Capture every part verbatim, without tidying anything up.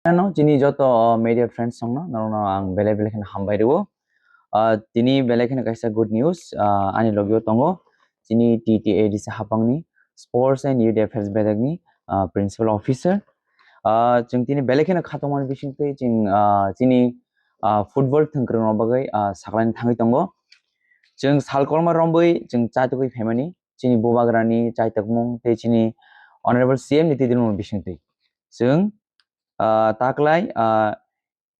Ano chini joto media friends songno norokno ang belai belai kheno hambai rwo. Ah, tini belai kheno kaisa good news, ah, ani logio tongo. Chini T T A D C hapangni Sports and Youth Affairs bedekni, ah, Principal Officer. Ah, chwng tini belai kheno khatungmani bisingtwi chwng, ah, chini, ah, football thwngkwrwngno bagwi, ah, saklaini thangwi tongo. Chwng sal kolma rombwi chwng chaitugwi phaimani chini bubagrani chaitokmung tei chini Honorable C M ni twi dirmung bisingtwi. Chwng, ah, taklai, ah,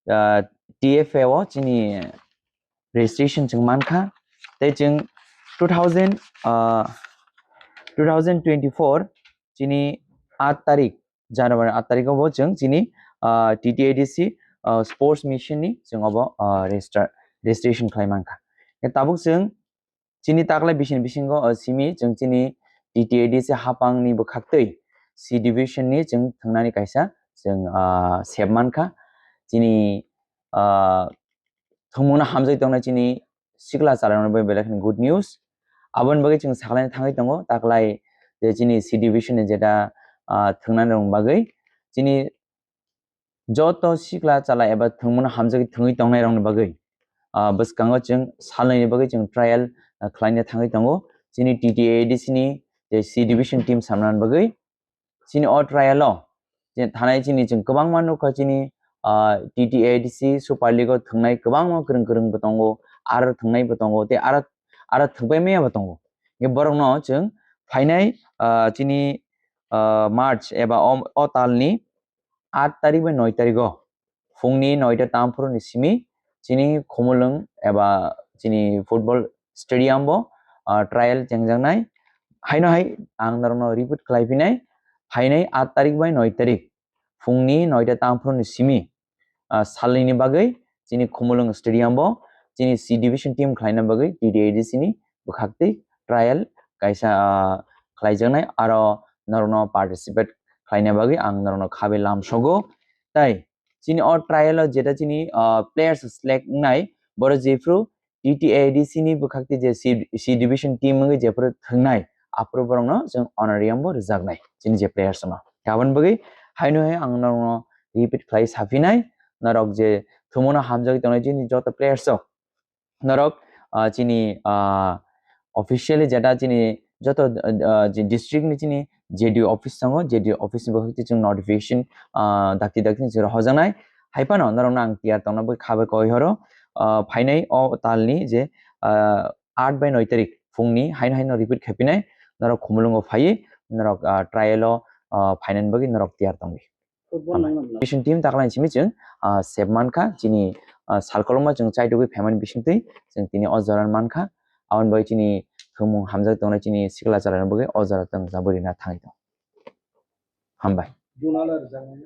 ah, T F A o chini registration chwng mankha. Tei chwng two thousand, ah, two thousand twenty-four chini aat tarik, January aat tarik o bo chwng chini, ah, T T A D C, ah, sports mission ni chwng obo, ah, register, registration khlai mankha. Tabuk chwng chini taklai bisini bisingo, ah, simi chwng chini T T A D C hapangni bwkhaktwi C division ni chwng thwngnani kaisa chwng, ah, sep mankha. Chini, ah, thwngmungno hamjagwi tongnai chini sikla chalairokno bai belai kheno good news. Aboni bagwi chwng saklaina thangwi tongo, taklai je chini C division ni jeta, ah, thwngnani rokni bagwi chini joto sikla chala eba thwngmungno hamjagwi thwngwi tongnairokni bagwi, ah, bwskango chwng salnwini bagwi chwng trial, ah, khlaina thangwi tongo. Chini T T A D C ni je C division team samnani bagwi chini o trial o je thanai chini chwng kwbangma nukha chini, ah, T T A D C Super League o thwngnai kwbangma kwrwng kwrwng bo tongo, aro thwngnai bo tongo, tei aro, aro thwngpai maya bo tongo. Borokno chwng phainai, ah, chini, ah, March eba o, o talni aat tarik bai noi tarik o phungni noita tamphuru ni simi chini Khumulwng eba chini football stadium bo, ah, trial chengjaknai. Haino hai ang norokno repeat khlai phinai, phainai aat tarik bai noi tarik phungni noita tamphuru ni simi, ah, salnwini bagwi chini Khumulwng stadium bo chini C division team khlaina bagwi T T A D C ni bwkhaktwi trial kaisa, ah, khlaijaknai, aro norokno participate khlaina bagwi ang norokno khabai lamsogo. Tai chini o trial o jeta chini, ah, players select wngnai, borok jephru T T A D C ni bwkhakti je C, C division team wngwi jephru thwngnai, aphuru borokno chwng honorarium bo rwjaknai chini je players no. Aboni bagwi haino hai ang norokno repeat khlai saphinai, norok je thwngmungno hamjagwi tongnai chini joto players rok, norok, ah, chini, ah, officially jeta chini joto, ah, je district ni chini J D O office tongo, J D O office ni bwkhakti chwng notification, ah, dakti dakti chwng hojaknai. Hai phano norokno ang tiyar tongna bagwi kha bai koi horo, ah, phainai o talni je, ah, aat bai noi tarik phungni haino haino repeat khaipinai, norok Khumulwngo phaiwi norok, ah, trial o, ah, phainani bagwi norok tiyar tongdi. Football Hambai. Nangma bwla. Vision team taklai simi chwng, ah, sep mankha, chini, ah, salkolokma chwng chaitugwi phaimani bisingtwi chwng tini o jora mankha. Aboni bagwi chini thwngmung hamjak tongnai chini sikla chalairokni bagwi o jora tong jabwi rina thangwi tong. Hambai. Junala rwjaknai.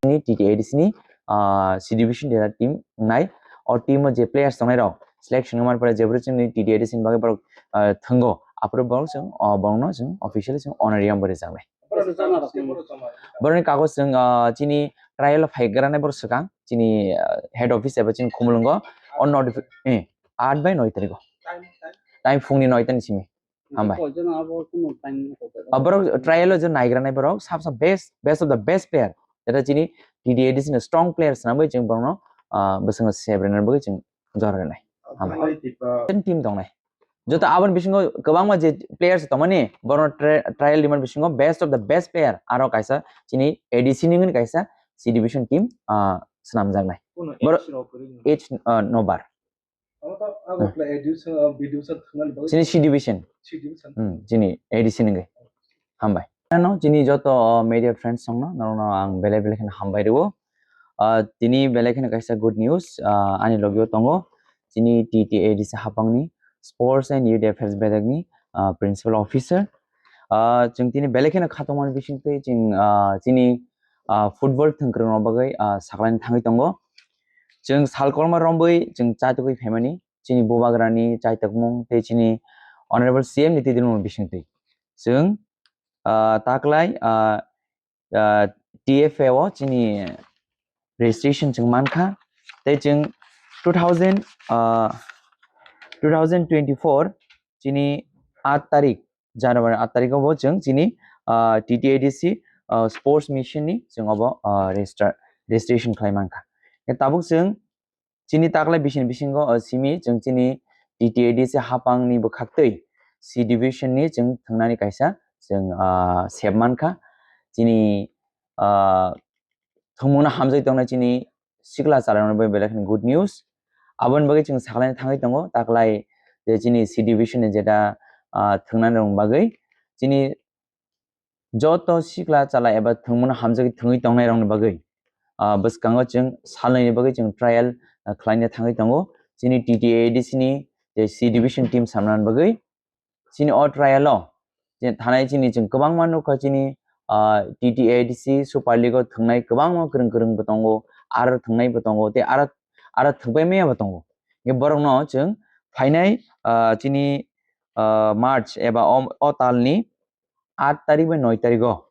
Ni T T A D C ni, ah, C division dera team nai. O team o je players tongnai rok selection wngmani pore jebro chini T T A D C ni bagwi borok, ah, thwngo. Aphuru borok chwng, ah, borokno chwng officially chwng honorarium bo rwjaknai. Borokni kagoj chwng, ah, chini trial o phaigrani borok swkang chini, ah, head office eba chini Khumulwngo o notifi-, eh, aat bai noi tarikh o. Time phungni noi ta ni simi. Hambai. Ah, borok trial o je naigrani borok sab sab best, best of the best player. Jeta chini T T A D C ni strong player swnamwi chwng borokno, ah, bwskango sebrena bagwi chwng jora rwnai. Hambai. Team tongnai. Joto aboni bisingo kwbangma je players tongmani, borokno tri-, trial rimani bisingo best of the best player aro kaisa chini A D C ni wngwi kaisa C division team, ah, swnamjaknai. Borok age, ah, nobar. Chini C division. Hmm, chini A D C ni wngwi. Hambai. Ano chini joto media friends songno norokno ang belai belai kheno hambai rwo. Ah, tini belai kheno kaisa good news, ah, ani logio tongo. Chini T T A D C hapangni Sports and Youth Affairs bedekni, ah, Principal Officer. Ah, chwng tini belai kheno khatungmani bisingtwi chwng, ah, chini, ah, football thwngkwrwngno bagwi, ah, saklaini thangwi tongo. Chwng sal kolma rombwi chwng chaitugwi phaimani chini bubagrani chaitokmung tei chini Honorable C M ni twi dirmung bisingtwi. Chwng, ah, taklai, ah, ah, T F A o chini registration chwng mankha, tei chwng two thousand, ah, two thousand twenty-four chini aat tarik, January aat tarik o bo chwng chini, ah, T T A D C, ah, sports mission ni chwng obo, ah, register, registration khlai mankha. Tabuk chwng chini taklai bisini bisingo, o simi chwng chini T T A D C hapangni bwkhaktwi C division ni chwng thwngnani kaisa chwng, ah, sep mankha. Chini, ah, thwngmungno hamjagwi tongnai chini sikla chalairokno bai belai kheno good news. Aboni bagwi chwng sakhlaina thangwi tongo, taklai je chini C division ni jeta, ah, thwngnani rokni bagwi chini joto sikla chala eba thwngmungno hamjagwi thwngwi tongnairokni bagwi, ah, bwskango chwng salnwini bagwi chwng trial, ah, khlaina thangwi tongo. Chini T T A D C ni je C division team samnani bagwi chini o trial o je thanai chini chwng kwbangma nukha chini, ah, T T A D C Super League o thwngnai kwbangma kwrwng kwrwng bo tongo, aro thwngnai bo tongo, tei aro, aro thwngpai maya bo tongo. Borokno chwng phainai, ah, chini, ah, March eba o, o talni aat tarik bai noi tarik o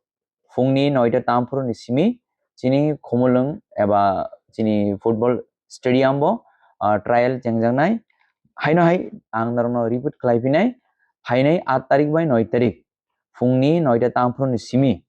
phungni noita tamphuru ni simi chini Khumulwng eba chini football stadium bo, ah, trial chengjaknai. Haino hai ang norokno repeat khlai phinai, phainai aat tarik bai noi tarik phungni noita tamphuru ni simi,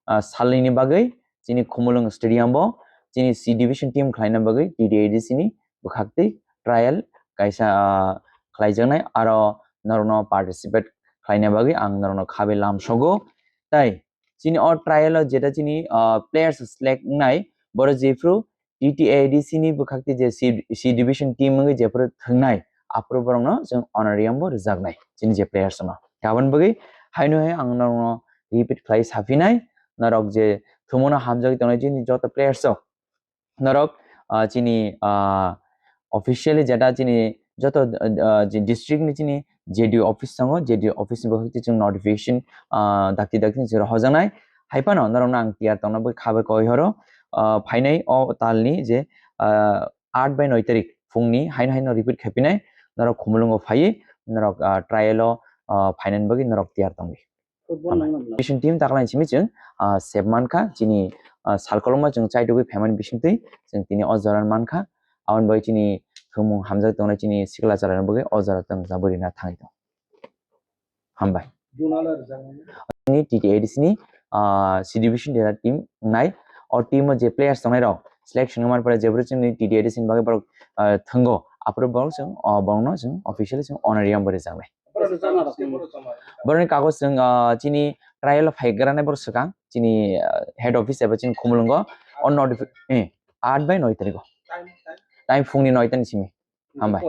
ah, salnwini bagwi chini Khumulwng stadium bo chini C division team khlaina bagwi T T A D C ni bwkhaktwi trial kaisa, ah, khlaijaknai, aro norokno participate khlaina bagwi ang norokno khabe lamsogo. Tai chini o trial o jeta chini, ah, players select wngnai, boro jephru T T A D C ni bwkhaktwi je C, C division team wngwi jephru thwngnai, aphuru borokno chwng honorarium bo rwjaknai chini je players no. Aboni bagwi haino hai ang norokno repeat khlai saphinai, norok je thwngmungno hamjagwi tongnai chini joto players rok, norok, ah, chini, ah, officially jeta chini joto, ah, je district ni chini J D O office tongo, J D O office ni bwkhak twi chwng notification, ah, dakti dakti ni chwng rohorjaknai. Hai phano norokno ang tiyar tongna bagwi kha bai koi horo, ah, phainai o talni je, ah, aat bai noi tarik phungni haino haino repeat khaipinai, norok Khumulwngo phaiwi norok, ah, trial o, ah, phainani bagwi norok tiyar tongdi. Football nangna. Bising team taklai simi chwng, ah, sep mankha, chini, ah, sal kolokma chwng chaitugwi phaimani bisingtwi chwng tini o jora mankha. Aboni bagwi chini thwngmung hamjak tongnai chini sikla chwrairokni bagwi o jora chwng jabwi rina thangwi tongo. Hambai. Ni T T A D C ni, ah, C division dera team wngnai. O team o je players tongnai rok selection wngmani pore jeboro chini T T A D C ni bagwi borok, ah, thwngo. Aphuru borok chwng, ah, borokno chwng officially chwng honorarium bo rwjaknai. Borokni kagoj chwng, ah, chini trial o phai granai borok swkang, chini, ah, head office eba chini Khumulwngo, o notifi-, eh, aat bai noi tariko. Time phungni noi ta ni simi. Hambai.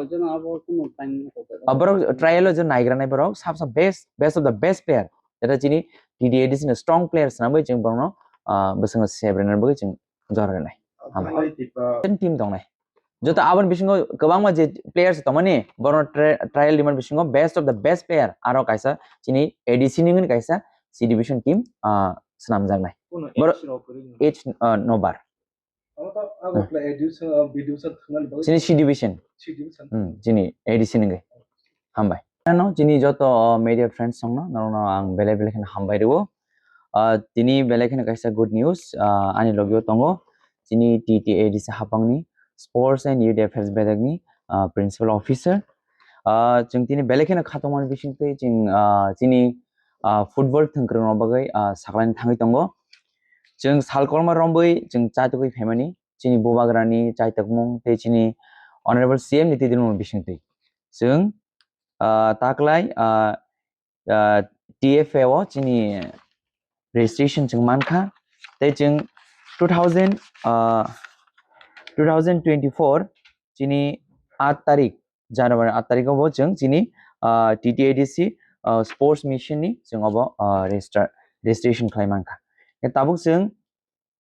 Ah, borok trial o je nai granai borok, sab sab best, best of the best player. Jeta chini T T A D C ni strong player swnamwi chwng borokno, ah, bwskango sebrenani bagwi chwng jora rwnai. Hambai. Team tongnai. Joto aboni bisingo kwbangma je players tongmani, borokno tri-, trial rimani bisingo best of the best player aro kaisa chini A D C ni wngwi kaisa C division team, ah, swnamjaknai. Borok age, ah, no bar. Chini C division. Hmm, chini A D C ni wngwi. Hambai. Ano chini joto media friends songno norokno ang belai belai kheno hambai rwo. Ah, tini belai kheno kaisa good news, ah, ani logio tongo. Chini T T A D C hapangni Sports and Youth Affairs bedekni, ah, principal officer. Ah, chwng tini belai kheno khatungmani bisingtwi chwng, ah, chini, ah, football thwngkwrwngno bagwi, ah, saklaini thangwi tongo. Chwng sal kolma romwi chwng chaitugwi phaimani chini bubagrani chaitokmung tei chini Honorable C M ni twi bisingtwi. Chwng, ah, taklai, ah, ah, T F A o chini registration chwng mankha. Tei chwng two thousand, ah, two thousand twenty-four chini aat tarik, January aat tarik o bo chwng chini, ah, T T A D C, ah, sports mission ni chwng obo, ah, register, registration khlai mankha. Tabuk chwng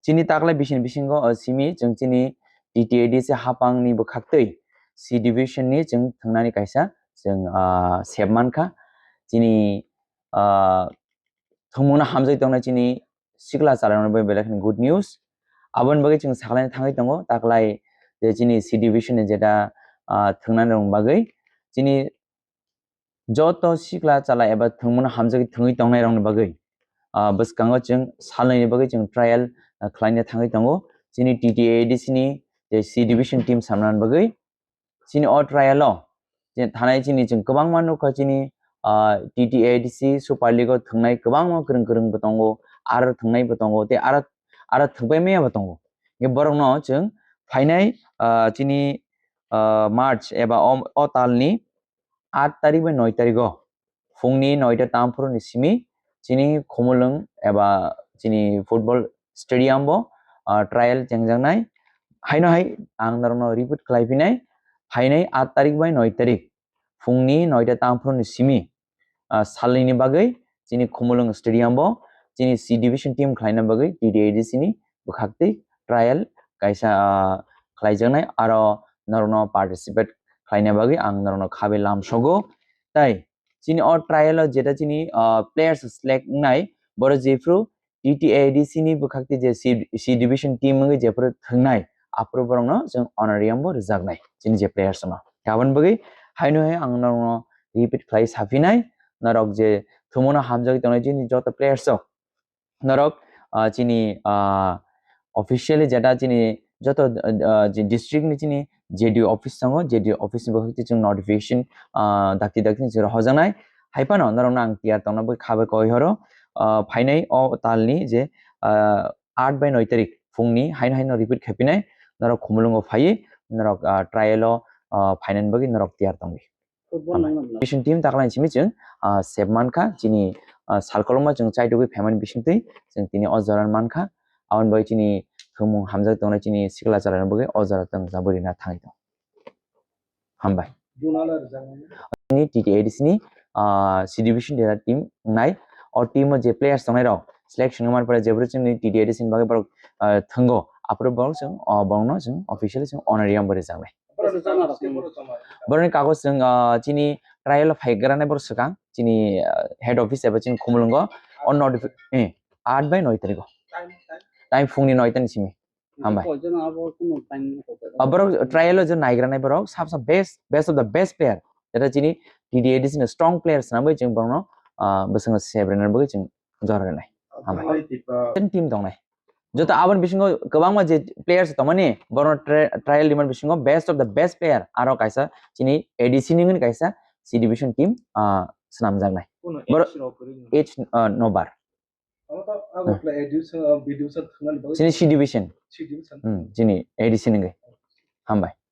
chini taklai bisini bisingo, o simi chwng chini T T A D C hapangni bwkhaktwi C division ni chwng thwngnani kaisa chwng, ah, sep mankha. Chini, ah, thwngmungno hamjagwi tongnai chini sikla chalairokno bai belai kheno good news. Aboni bagwi chwng saklaina thangwi tongo, taklai je chini C division ni jeta, ah, thwngnani rokni bagwi chini joto sikla chala eba thwngmungno hamjagwi thwngwi tongnairokni bagwi, ah, bwskango chwng salnwini bagwi chwng trial, ah, khlaina thangwi tongo. Chini T T A D C ni je C division team samnani bagwi chini o trial o je thanai chini chwng kwbangma nukha chini, ah, T T A D C Super League o thwngnai kwbangma kwrwng kwrwng bo tongo, aro thwngnai bo tongo, tei aro, aro thwngpai maya bo tongo. Hingke borokno chwng phainai, ah, chini, ah, March eba o, o talni aat tarik bai noi tarigo phungni noita tamphuruni simi chini Khumulwng eba chini football stadium bo, ah, trial chengjaknai. Haino hai ang norokno repeat khlai phinai, phainai aat tarik bai noi tarik phungni noita tamphuruni simi, ah, salnini bagwi chini Khumulwng stadium bo chini C division team khlaina bagwi T T A D C ni bwkhaktwi trial kaisa, ah, khlaijaknai, aro norokno participate khlaina bagwi ang norokno khabe lamsogo. Tai chini o trial o jeta chini, ah, players select wngnai, boro jephru T T A D C ni bwkhakti je C, C division team wngwi jephru thwngnai, aphuru borokno chwng honorarium bo rwjaknai chini je players no. Aboni bagwi haino hai ang norokno repeat khlai saphinai, norok je thwngmano hamjagwi tongnai chini joto players rok, norok, ah, chini, ah, officially jeta chini joto, ah, je district ni chini J D O office tongo, J D O office ni bwkhakti chwng notification, ah, dakti dakti ni chwng hojaknai. Hai phano norokno ang tiyar tongna bagwi kha bai koi horo, ah, phainai o talni je, ah, aat bai noi tarik phungni haino haino repeat khaipinai, norok Khumulwngo phaiwi norok, ah, trial o, ah, phainani bagwi norok tiyar tongdi. Football nang nang. Bising team taklai simi chwng, ah, sep mankha, chini, ah, sal kolokma chwng chaitugwi phaimani bisingtwi chwng tini o jora mankha. Aboni bagwi chini thwngmung hamjak tongnai chini sikla chwrairokni bagwi o jora chwng jabwi rina thangwi tongo. Hambai. Ni T T A D C ni, ah, C division dera team wngnai. O team o je players tongnai rok selection wngmani pore jephru chwngni T T A D C ni bagwi borok, ah, thwngo. Aphuru borok chwng, ah, borokno chwng officially chwng honorarium bo rwjaknai. Borokni kagoj chwng, ah, chini trial o phai granai borok swkang chini, ah, head office eba chini Khumulwngo o notifi-, eh, aat bai noi tariko. Time phungni noi tani simi. Hambai. Ah, borok trial o je naigranai borok sab sab best, best of the best player. Jeta chini T T A D C ni strong player swnamwi chwng borokno, ah, bwskango sebrinani bagwi chwng jora rwnai. Hambai. Team tongnai. Joto aboni bisingo kwbangma je players tongmani, borokno tri-, trial rimani bisingo best of the best player aro kaisa chini A D C ni wngwi kaisa C division team, ah, swnamjaknai. Borok age, ah, no bar. Chini C division. Hmm, chini A D C ni wngwi. Hambai.